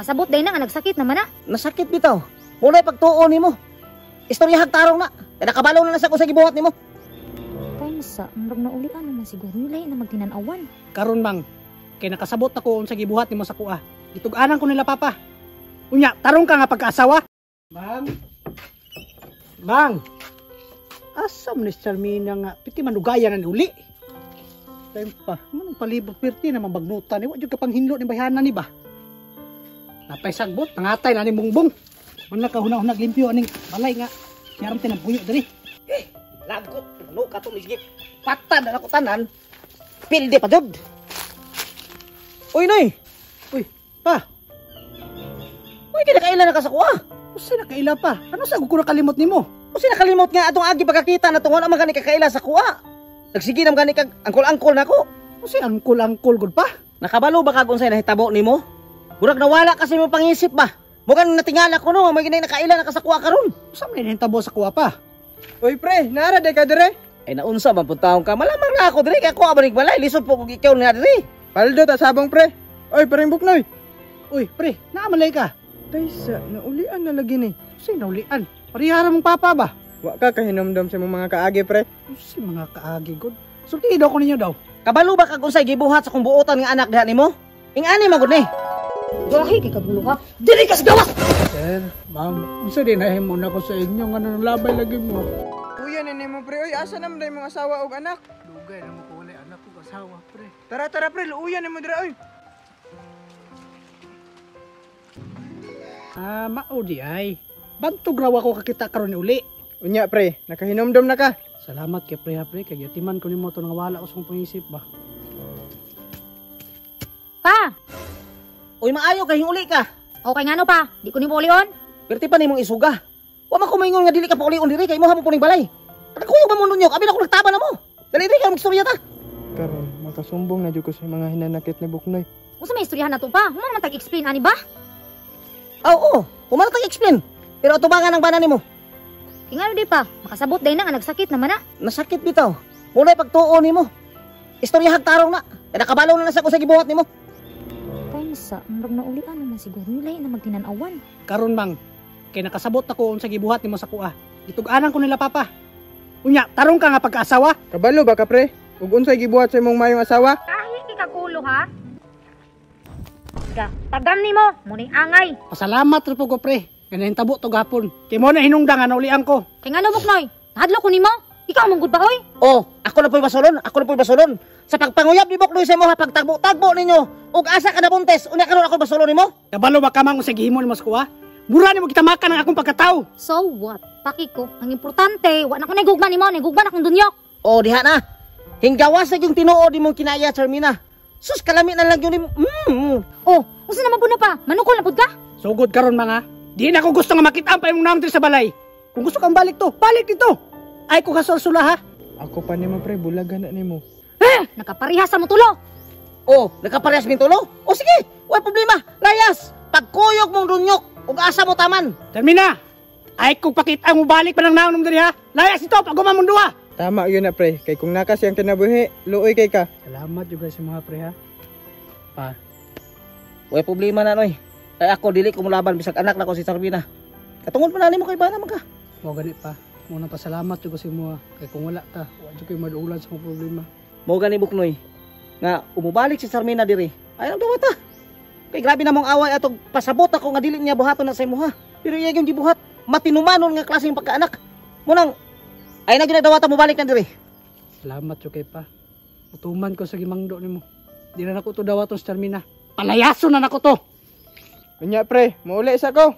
Makasabot day na nga nagsakit naman na. Nasakit bitaw. Muna'y pagtuo nimo. Istoryahag tarong na. Kaya nakabalo na sa kung sa gibuhat nimo. Time sa, murag naulian naman siguro nila na magtinanawan. Karon mang, kay nakasabot ako unsa gibuhat nimo sa kuha. Gitug-anan ko nila papa. Unya, tarong ka nga pagkaasawa. Mang. Mang. Asa man ni Charmina nga piti manugayan na ni uli. Time pa, manong palibot pirti na mabagnutan ni wa jud ka panghinlo ni bayhanan ni ba. Napay sagbot, nangatay na ni bungbong. Man nakahuna-hunag limpyo aning balay nga. Siyaram tinampuyo diri. Lagot, ano ka to misgi. Patan na ako tanan. Pilde pa jud. Uy noy, Uy, pa, uy kinakaila na ka sa kuha. usa na kaila pa. Ano sa ko nakalimot nimo? Usa nakalimot nga atong agi pagkakita na tungon ang gani kakaila sa kuha. Nagsige na gani kag angkol-angkol nako. Usa angkol-angkol gud pa. Nakabalo ba kag unsay nahitabo nimo? Murag nawala kasi mo pangisip ba? Mukhang natingala ko no, may ginay nakaila na ka sa kuha karon. Usa man nahitabo sa kuha pa. Uy pre, naara day ka dire. Ay naunsa man pud taong ka, malamang na ako diri kay ako abalik balay, lisod po kung ikaw na diri. Paldo ta sabong pre. Oy, pareng buknoy. Uy, pre, naamalay ka. Taysa, naulian na lagi ni. Usa naulian. Parihara mong papa ba? Wa ka kahinomdom sa imong mga kaagi pre. Usa mga kaagi gud. Sulti daw ko ninyo daw. Kabalo ba kag unsay gibuhat sa kung buotan nga anak diha nimo? Ing-ani man gud ni. Gahi kay kagulo ka. Dili ka sa gawas. Sir, ma'am, unsa din nahimo na ko sa inyo nga nang labay lagi mo. Uya na nimo pre, oy asa naman day mong asawa og anak? Dugay na mo ko walay anak ko asawa, pre. Tara tara pre, luuyan nimo dira oy. Ah, mao di ay. Bantog raw ako kakita karon ni uli. Unya pre, nakahinomdom na ka. Salamat kay pre ha, pre, kay gatiman ko nimo to nga wala ko sa akong pangisip ba. Pa, Uy maayo kay hinguli ka. okay nga no pa. Di ko nimo ulion. Perti pa nimong isuga. Wa man ko moingon nga dili ka paulion diri kay imoha mo puning balay. Kuyog ba mo nunyok? Abi na ko nagtaba na mo. Dali diri ka magstorya ta. Karon, makasumbong na jud ko sa mga hinanakit ni Buknoy. Unsa may istoryahan na to pa? Human man tag-explain ani ba? Aw oo, humana tag explain. Pero atubangan ang bana nimo. Kay ngano di pa? Makasabot day na nga nagsakit naman na. Nasakit bitaw. Muna'y pagtuo nimo. Istoryahag tarong na. Kaya nakabalo na sa kung sa gibuhat nimo. Time sa, murag naulian naman siguro nila na magtinanawan. Karon mang, kay nakasabot ako unsa gibuhat nimo sa kuha. Gitug-anan ko nila papa. Unya, tarong ka nga pagkaasawa. Kabalo ba ka pre? Ug unsay gibuhat sa imong mayong asawa? Kahi kay kagulo ha. Ga, tagam nimo, muni angay. Pasalamat ra po ko pre. Nga nahintabo to gapon. Kay mo na hinungdan nga naulian ko. Kay ngano Buknoy? Nahadlok ko nimo. Ikaw mong gud ba oy? Oh, ako na po'y basulon, ako na po'y basulon. Sa pagpanguyab ni Boknoy sa imo ha, pagtagbo-tagbo ninyo, ug asa ka na buntes, unya karon ako basulon nimo. Kabalo ba ka mang unsa gihimo nimo sa kuha? Mura nimo gitamakan ang akong pagkatao. So what? Paki ko. Ang importante, wa na ko nagugma nimo, nagugma na akong dunyok. Oh, diha na. Hinggawas na yung tinuod nimong kinaya, Charmina. Sus, kalami na lang yun. Oh, unsa naman pud na pa? Manukol na pud ka? Sugod karon mga. Di na ko gusto nga makita pa imong naong diri sa balay. Kung gusto kang balik to, balik dito. Ay ko kasulsula ha. Ako pa nimo pre, bulagan na nimo. Eh, nakaparehas sa mo tulo. Oh, nakaparehas min tulo? O sige, way problema. Layas, pagkuyog mong dunyok, ug asa mo taman. Termina. Ay kung pakita mo balik pa ng naong diri ha. Layas ito pag mong duha. Tama yun na pre, kay kung naka siyang kinabuhi, luoy kay ka. Salamat juga sa mga pre ha. Pa, Way problema na noy. Kay ako dili ko mulaban bisag anak na ko si Charmina. Katungod pa na nimo kay bana man ka. mo gani pa. Muna pasalamat juga sa imo ha. Kay kung wala ka, wa jud koy maduulan sa mga problema. Mo gani Buknoy nga umubalik si Charmina diri. Ay ang dawata. Kay grabe na mong away atog pasabot ako nga dili niya buhaton na sa imuha. Pero iya yung gibuhat, matinumanon nga klaseng pagkaanak. Munang ay na ginadawata mo balik na diri. Salamat jud kay pa. Utuman ko sa gimangdo nimo. Di na nako to dawaton sa Termina. Palayaso na nako to. Unya pre, muuli sa ko.